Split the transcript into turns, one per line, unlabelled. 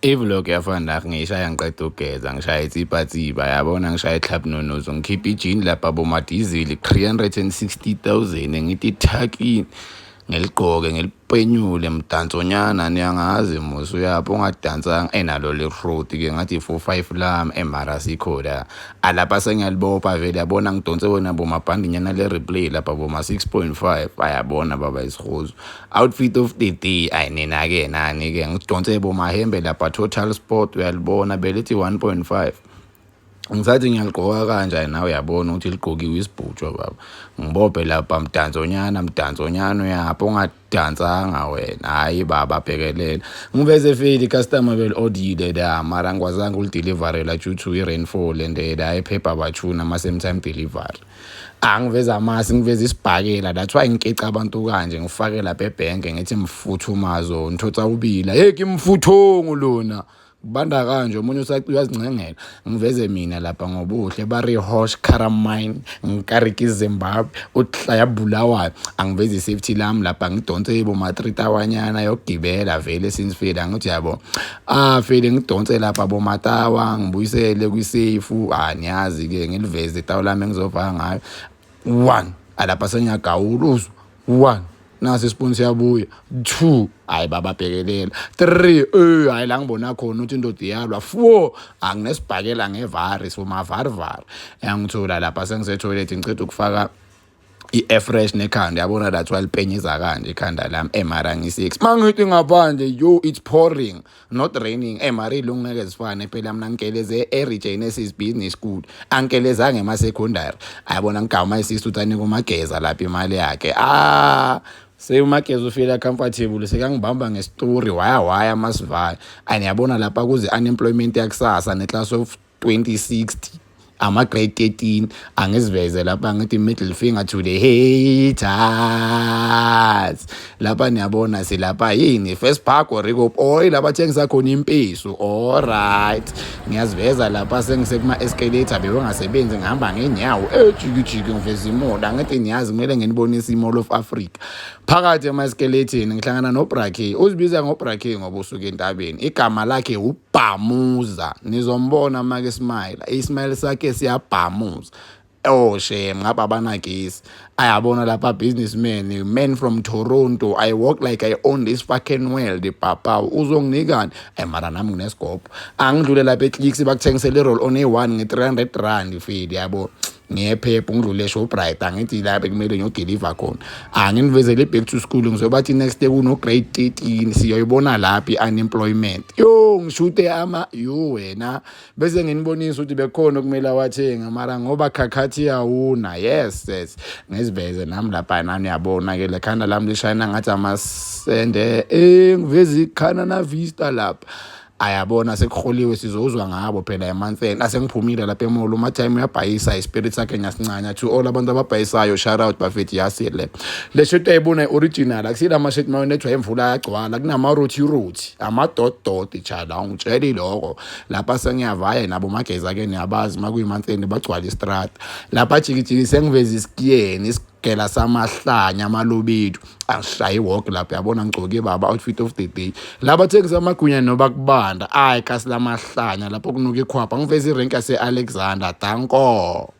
I-vlog yafana ngiyishaya ngiqeda ukugeza, ngishaya itsiphatsipha, yabona, ngishaya ihlapnonozo, ngikhipha ijini lapha bomadizili 360 000, ngithi thakini, ngiligqoke, ngilipenyule mdansonyana. Niyangazi musi, uyapho ungadansanga enalo le-road-ke, ngathi 4-5 lami emara sikho la alapha sengiyalibopha vele, yabona. Ngidonse wena bomabhandinyana le-replay lapha boma-6.5, ayabona baba, isihozo. Outfit of the day, ayi nina-ke nani-ke, ngidonse bomahembe lapha, Total Sport, uyalibona belithi 1.5. Ngisathi ngiyaligqoka kanje, nawe uyabona ukuthi ligqokiwe isibhutshwa baba. Ngibophe lapha mdansonyana, mdansonyana, uyapho ungadansanga wena. Hhayi baba, bhekelela, ngiveze feli i-customer beli-odile la, mara ngikwazanga ukulideliverela due to i-rainfall and la ephepha bachuna ama-same time delivery. Angiveza amasi, ngiveza isibhakela, that's why ngikeca abantu kanje, ngifake lapha ebhenke, ngithi mfuthumazo nthotsa ubila, hey, kimfuthongo lona kubanda kanje, omunye uyazincengela. Ngiveze mina lapha ngobuhle bari-hosh caramine ngikariki Zimbabwe uhlaya Bulawayo. Angiveze i-safety lami lapha, ngidonse boma-3 tawanyana yokugibela vele since fele angithi yabo, ah, fele ngidonse lapha bomatawa, ngibuyisele kwi-safe. Ah, niyazi-ke, ngiliveze itawu lami engizovaka ngayo one alapha, sengiyagawula uzwa one, nasi isipuni siyabuya, two, hayi baba, bhekelela, three, eh, hayi la ngibona khona ukuthi indoda iyalwa, four, anginesibhakela ngevari somavarivari, yangithola lapha sengise-toilet, ngiceda ukufaka i-air fresh nekhanda, yabona, that's why lipenyeza kanje ikhanda lami. Emara ngi-six mangithi ngaphandle, yo, it's pouring, not raining. Emara iy'lungu ngeke zifane phela, mina ngigeleze e-Regenesis Business School, angigelezanga ema-secondary, ayabona. Ngigama isisu ukuthi anike umageza lapha imali yakhe. Ah, sewumageza ufila comfortable, sekangibamba ngestori, waya waya masivaya aniyabona lapha kuze unemployment yakusasa ne-class of 2060, ama-grade 13. Angiziveze lapha, ngithi middle finger to the haters lapha, niyabona silapha yini, First Park or Rico or lapha thengisa khona impiso. Alright, ngiyaziveza lapha sengisekuma-escalator bewengasebenzi, ngihamba ngenyawo ejikijiki, ngiveza imoto, angithi niyazi kumele nginibonise i-Mall of Africa. Phakathi ema-escalator ngihlangana noBrake, uzibiza ngoBrake ngoba usuke entabeni, igama lakhe ubhamuza, nizombona make smile, ismile sakhe siyabhamuza. Oh shame, ngapha abanagesi, ayabona lapha, businessman, man from Toronto, I walk like I own this fucking world, papa uzonginikani? Eh, mara nami nginesigobho. Angidlule lapha eClicks, bakuthengisela i-roll on eyi-1 nge-300 rand feel, yabo. Ngiyephepha, ngidlule eShoprite, angithi lapha kumele ngiyodeliver khona, anginivezele i-back to school, ngizobathi next day kuno-grade 13, siyoyibona lapha i-unemployment. Yo, ngishute ama yo wena, bese nginibonisa ukuthi bekhona okumele awathenga, mara ngoba khakhathi yawuna. Yes, ngiziveze nami lapha, nami yabona-ke le khanda lami lishayina ngathi amasende, eh, ngiveze ikhana na vista lapha, ayabona, sekuholiwe, sizozwa ngabo phela emanseni. Asengiphumile lapha e-mall, umatime uyabhayisa, ispirit sakhe ngiyasincanya. To all abantu ababhayisayo, shout out bafethu. Yasile le shirt, ayibona, i-original, akusila ama-shirt mawunethwa imvula ayagcwala, kunama-roti roti, ama-dot dot chala, ungitsheli lokho. Lapha sengiyavaya nabo mageza-ke, niyabazi makuyimanseni bagcwala istrata lapha, jikijiki, sengiveza isikiyeni isigela samahlanya amalobethu, angishaya i-walk lapha, yabona, ngigcoke baba outfit of the day. Laba thengisa amagwinya noba kubanda, ayi kasi lamahlanya lapho kunuka ikhwapha, ngiveza irenki yase-Alexander, danko.